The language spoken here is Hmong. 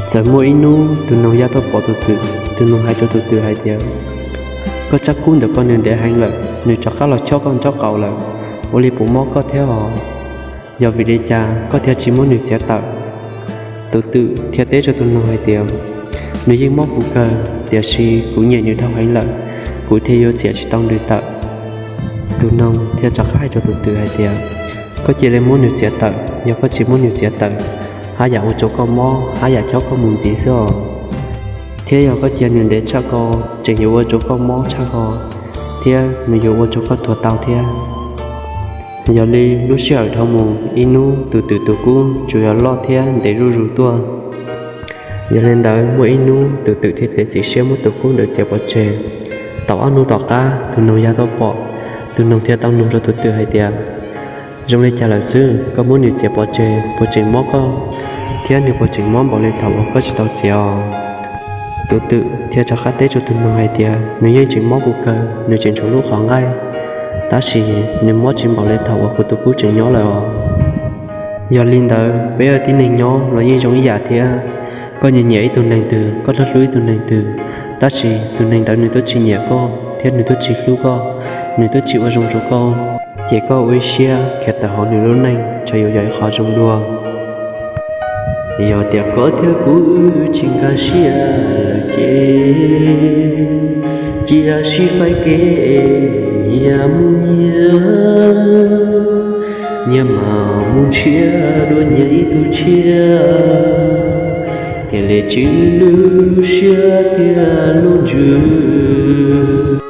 Txawm muaj ib hnub tus noog ya tuaj pom tus twm, tus noog hais rau tus twm hais tias, koj tsab kub ntawm koj nws ntev heev lawm, nws rov qab los chob koj nraub qaum lawm, ua li puas mob koj thiab os? Yog vim li cas koj thiaj tsis muab nws txiav tawm? Tus twm thiaj teb rau tus noog hais tias, nws yeej mob kuv kawg, tiam sis kuv nyiam nws dhau heev lawm, kuv thiaj yuav txiav tsis tau nws tawm. Tus noog thiaj rov qab hais rau tus twm hais tias, koj cia li muab nws txiav tawm, yog koj tsis muab nws txiav tawm, haj yam ua rau koj mob, haj yam chob koj mus ntxiv xwb os. Thiab yog koj cia nws ntev tshaj ko, tseem yuav ua rau koj mob tshaj ko, thiab nws yuav ua rau koj tuag tau thiab. Yog li lub sij hawm dhau mus ib hnub, tus twm tus kub tsuas yog loj thiab ntev zuj zus tuaj. Yog li ntawd muaj ib hnub tus twm thiaj txiav txim siab muab tus kub ntawd txiav pov tseg. Tau ob hnub tom qab tus noog ya tuaj pom, tus noog thiaj tau nug rau tus twm hais tias, zoo li cas lawm xwb, koj muab nws txiav pov tseg puas tseem mob koj, thiab nws puas tseem mob npaum li thaum uas koj tsis tau txiav os? Tus twm thiaj rov qab teb rau tus noog hais tias, nws yeej tseem mob kuv kawg, nws tseem tshuav lub qhov nqaij, tab sis nws mob tsis npaum li thaum uas kuv tus kub tseem nyob lawm os. Yog li ntawd peb ua tib neeg nyob los yeej zoo ib yam thiab. Koj nyiam nyiam ib tug neeg twg, koj hlub hlub ib tug neeg twg, tab sis tus neeg ntawd nws twb tsis nyiam koj thiab nws twb tsis hlub koj, nws twb tsis ua zoo rau koj, ces koj ua ib siab khiav tawm hauv nws lub neej, ntshe yuav yog ib qho zoo dua. Yog tias koj thiab kuv tsis nkag siab lawm ces cia sib faib kev nyias mus nyias, nyias mam mus ntshiab dua nyias ib tug tshiab, thiaj li tswj lub siab thiab lub ntsws.